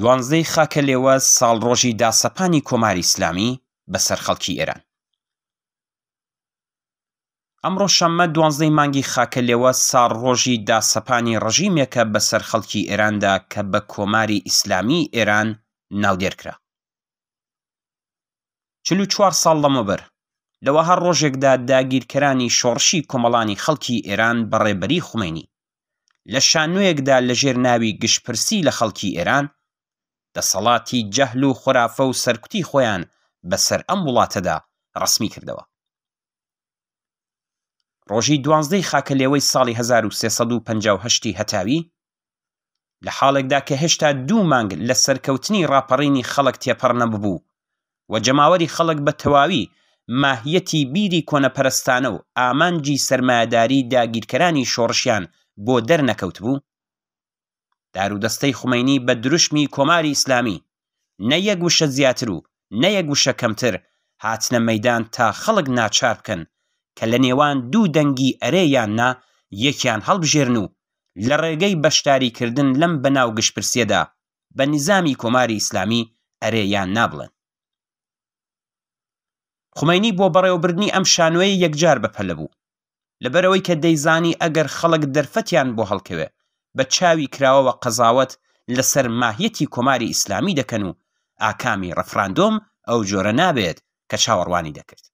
دوانزدەی خاکەلێوە ساڵڕۆژی داسەپانی کۆماری ئیسلامی بەسەر خەڵکی ئێران. ئەمڕۆ شەممە دوانزدەی مانگی خاکەلێوە ساڵڕۆژی داسەپانی ڕژیمێکە بەسەر خەڵکی ئێراندا کە بە کۆماری ئیسلامیی ئێران ناودێر کرا. 44 ساڵ لەمەوبەر لە وەها ڕۆژێکدا داگیرکەرانی شۆڕشی کۆمەڵانی خەڵکی ئێران بە ڕێبەری خومەینی لە شانۆیەکدا لەژێر ناوی گشتپرسی لە خەڵکی ئێران دەسەڵاتی جەهل و خورافە و سەرکوتی خۆیان بەسەر ئەم وڵاتەدا ڕەسمی کردەوە. ڕۆژی دوانزدەی خاکەلێوەی ساڵی 1358 ی هەتاوی، لە حاڵێکدا کە هێشتا دوو مانگ لە سەرکەوتنی ڕاپەڕینی خەڵک تێپەڕ نەببوو و جەماوەری خەڵک بە تەواوی ماهیەتی بیری کۆنەپەرستانە و ئامانجی سەرمایەداری داگیرکەرانی شۆڕشیان بۆ دەرنەکەوتبوو، دارودەستەی خومەینی بە دروشمی کۆماری ئیسلامی نە یەک وشە زیاتر و نە یەک وشە کەمتر هاتنە مەیدان تا خەڵک ناچار بکەن کە لە نێوان دوو دەنگی ئەرێ یان نا یەکیان هەڵبژێرن و لە ڕێگەی بەشداریکردن لەم بەناو گشتپرسیەدا بە نیزامی کۆماری ئیسلامی ئەرێ یان نا بڵێن. خومەینی بۆ بەڕێوەبردنی ئەم شانۆیە یەکجار بەپەلە بوو. لەبەرئەوەی کە دەیزانی ئەگەر خەڵک دەرفەتیان بۆ هەڵکەوێ بە چاوی کراوەوە قەزاوەت لەسەر ماهیەتی کۆماری ئیسلامی دەکەن و ئاکامی ڕفراندۆم ئەو جۆرە نابێت کە چاوەڕوانی دەکرد.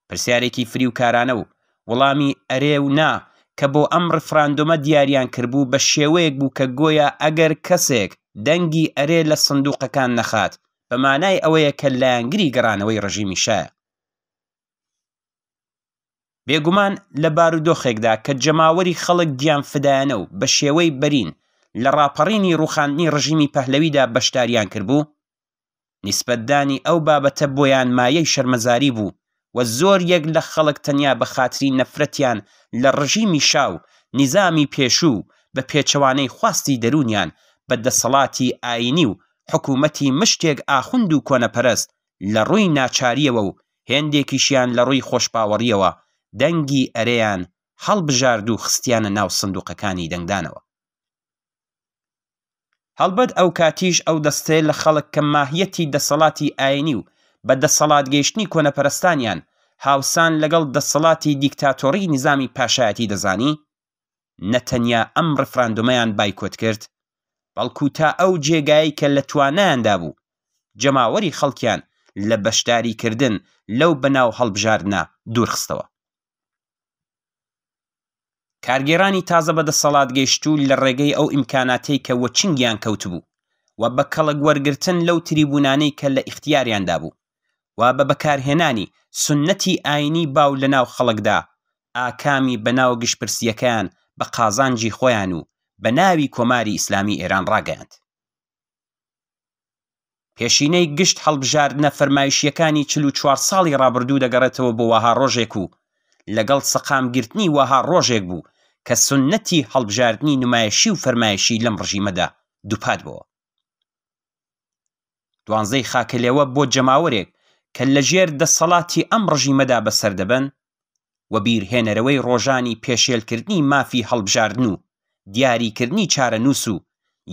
پرسیارێکی فریوکارانە و وڵامی ئەرێ و نا کە بۆ ئەم ڕفراندۆمە دیاریان کربوو بە شێوەیەک بوو کە گۆیا ئەگەر کەسێک دەنگی ئەرێ لە سندووقەکان نەخات بە مانای ئەوەیە کە لایەنگری گەڕانەوەی ڕژیمی شایە. بێگومان لە بارودۆخێکدا کە جەماوەری خەڵک گیانفدایانە و بە شێوەی بەرین لە ڕاپەڕینی ڕووخاندنی ڕژیمی پەهلەویدا بەشداریان کردبوو، نیسبەتدانی ئەو بابەتە بۆیان مایەی شەرمەزاری بوو و زۆر یەک لە خەڵک تەنیا بە خاتری نەفرەتیان لە ڕژیمی شا و نیزامی پێشوو و بە پێچەوانەی خواستی دەروونیان بە دەسەڵاتی ئایینی و حکوومەتی مشتێک ئاخوند و کۆنەپەرست لە ڕووی ناچارییەوە و هێندێکیشیان لە ڕووی خۆشباوەڕییەوە دەنگی ئەرێیان هەڵبژارد و خستیانە ناو سندووقەکانی دەنگدانەوە. هەڵبەت ئەوکاتیش ئەو دەستەیە لە خەڵک کە ماهیەتی دەسەڵاتی ئایینی و بە دەسەڵاتگەیشتنی کۆنەپەرستانیان هاوسان لەگەڵ دەسەڵاتی دیکتاتۆڕیی نیزامی پاشایەتی دەزانی، نە تەنیا ئەم ڕفراندۆمەیان بایکۆت کرد، بەڵکو تا ئەو جێگایەی کە لە توانایاندا بوو، جەماوەری خەڵکیان لە بەشداریکردن لەو بەناو هەڵبژاردنە دوورخستەوە. کارگێڕانی تازە بەدەسەڵاتگەیشتوو لە ڕێگەی ئەو ئیمکاناتەی کە وەچنگیان کەوتبوو و بە کەڵک وەرگرتن لەو تریبوونانەی کە لە ئیختیاریاندا بوو و بە بەکارهێنانی سوننەتی ئایینی باو لە ناو خەڵکدا ئاکامی بەناو گشتپرسییەکەیان بە قازانجی خۆیان و بە ناوی کۆماری ئیسلامی ئێران ڕاگەیاند. پێشینەی گشت هەڵبژاردنە فەرمایشییەکانی 44 ساڵی ڕابردوو دەگەڕێتەوە بۆ وەها ڕۆژێک و لەگەڵ سەقامگرتنی وەها ڕۆژێک بوو کە سوننەتی هەڵبژاردنی نمایشی و فەرمایشی لەم ڕژیمەدا دووپات بۆوە. دوانزەی خاکەلێوە بۆ جەماوەرێک کە لەژێر دەسەڵاتی ئەم ڕژیمەدا بەسەر دەبەن، وەبیرهێنەرەوەی ڕۆژانی پێشێلکردنی مافی هەڵبژاردن و دیاریکردنی چارەنووس و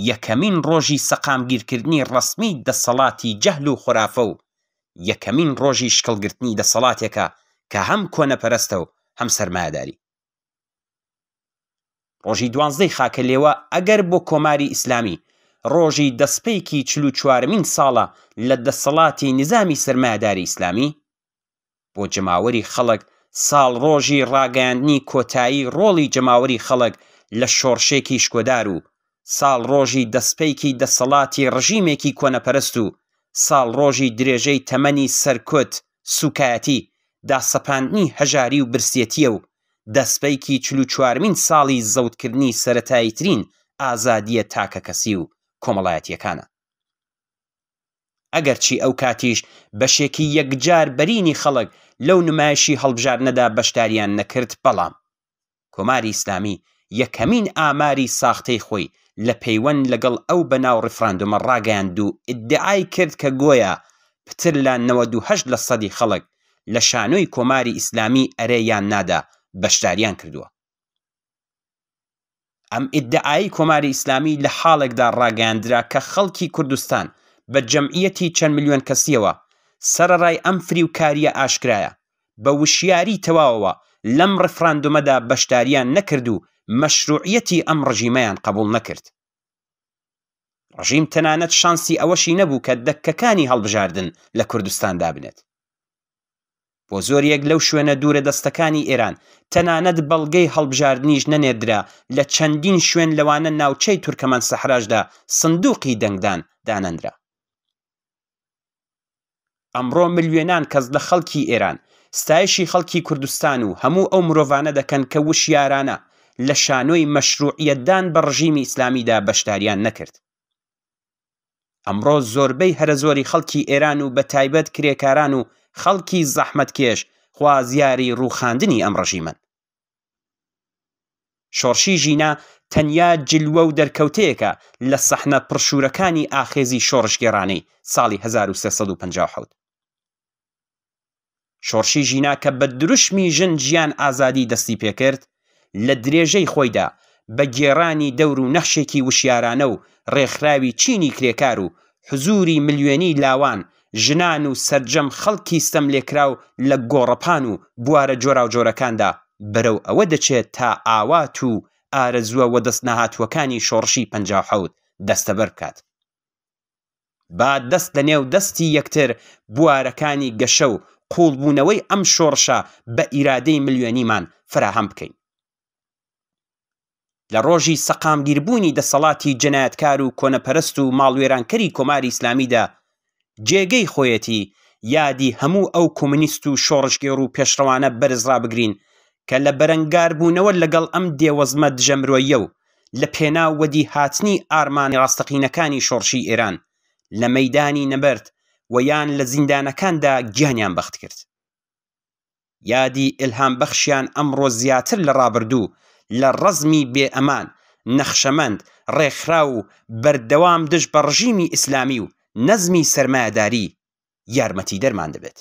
یەکەمین ڕۆژی سەقامگیرکردنی ڕەسمی دەسەڵاتی جەهل و خورافە و یەکەمین ڕۆژی شکڵگرتنی دەسەڵاتێکە کە هەم کۆنەپەرستە و هەم سەرمایەداری. ڕۆژی دوانزدەی خاکەلێوە ئەگەر بۆ کۆماری ئیسلامی ڕۆژی دەسپێکی چلوچوارەمین ساڵە لە دەسەڵاتی نیزامی سەرمایەداری ئیسلامی، بۆ جەماوەری خەڵک ساڵڕۆژی ڕاگەیاندنی کۆتایی ڕۆڵی جەماوەری خەڵک لە شۆڕشێکی شکۆدار و ساڵڕۆژی دەسپێکی دەسەڵاتی ڕژیمێکی کۆنەپەرست و ساڵڕۆژی درێژەی تەمەنی سەرکوت، سووکایەتی، داسەپاندنی هەژاری و برسێتییە و دەسپێکی چلوچوارمین ساڵی زەوتکردنی سەرەتاییترین ئازادییە تاکەکەسی و کۆمەڵایەتییەکانە. ئەگەرچی ئەو کاتیش بەشێکی یەکجار بەرینی خەڵک لەو نمایشی هەڵبژاردنەدا بەشداریان نەکرد بەڵام کۆماری ئیسلامی یەکەمین ئاماری ساختەی خۆی لە پەیوەند لەگەڵ ئەو بەناو ڕیفراندۆمە ڕاگەیاند و ئیدعای کرد کە گۆیا پتر لە 98 لە سەدی خەڵک لە شانۆی کۆماری ئیسلامی ئەرێ یان نادا بەشداریان کردووە. ئەم ئیدعایەی کۆماری ئیسلامی لە حاڵێکدا ڕاگەیاندرا کە خەڵکی کوردستان بە جەمعییەتی چەند ملیۆن کەسییەوە، سەرەڕای ئەم فریوکارییە ئاشکرایە، بە وشیاریی تەواوەوە لەم ڕفراندۆمەدا بەشدارییان نەکرد و مەشرووعییەتی ئەم ڕژیمەیان قەبووڵ نەکرد. ڕژیم تەنانەت شانسی ئەوەشی نەبوو کە دەککەکانی هەڵبژاردن لە کوردستان دابنێت. بۆ زۆریەک لەو شوێنە دوورە دەستەکانی ئێران تەنانەت بەڵگەی هەڵبژاردنیش نەنێردرا، لە چەندین شوێن لەوانە ناوچەی تورکەمەن سەحراشدا سندوقی دەنگدان دانەنرا. ئەمڕۆ ملیۆنان کەس لە خەڵکی ئێران ستایشی خەڵکی کوردستان و هەموو ئەو مرۆڤانە دەکەن کە وشیارانە لە شانۆی مەشروعیەتدان بە ڕژیمی ئیسلامیدا بەشداریان نەکرد. ئەمڕۆ زۆربەی هەرەزۆری خەڵکی ئێران و بەتایبەت کرێکاران و خەڵکی زەحمەتکێش خوازیاری ڕووخاندنی ئەم ڕژیمەن. شۆڕشی ژینا تەنیا جلوە و دەرکەوتەیەکە لە سەحنە پڕشوورەکانی ئاخێزی شۆڕشگێڕانەی ساڵی 1357. شۆڕشی ژینا کە بە دروشمی ژن ژیان ئازادی دەستی پێکرد، لە درێژەی خۆیدا بە گێڕانی دەور و نەخشێکی وشیارانە و ڕێکخراوی چینی کرێکار و حزووری ملیۆنیی لاوان، ژنان و سەرجەم خەڵکی ستەملێکراو لە گۆڕەپان و بوارە جۆراوجۆرەکاندا بەرەو ئەوە دەچێت تا ئاوات و ئارەزووە وەدەستنەهاتووەکانی شۆڕشی 57 دەستەبەر بکات. با دەست لە نێو دەستی یەکتر بوارەکانی گەشە و قووڵبوونەوەی ئەم شۆڕشە بە ئیرادەی ملیۆنیمان فەراهەم بکەین. لە ڕۆژی سەقامگیربوونی دەسەڵاتی جەنایەتکار و کۆنەپەرست و ماڵوێرانکەری کۆماری ئیسلامیدا جێگەی خۆیەتی یادی هەموو ئەو کۆمۆنیست و شۆڕشگێڕ و پێشڕەوانە بەرز ڕابگرین کە لە بەرەنگاربوونەوە لەگەڵ ئەم دێوەزمە دژەمرۆییە و لە پێناو وەدیهاتنی ئارمانە ڕاستەقینەکانی شۆڕشی ئێران لە مەیدانی نەبەرد و یان لە زیندانەکاندا گیانیان بەخت کرد. یادی ئیلهامبەخشیان ئەمڕۆ زیاتر لە ڕابردوو لە ڕەزمی بێ ئەمان، نەخشەمەند، ڕێکخراو و بەردەوام دژ بە ڕژیمی ئیسلامی و نەزمی سەرمایەداری یارمەتیدەرمان دەبێت.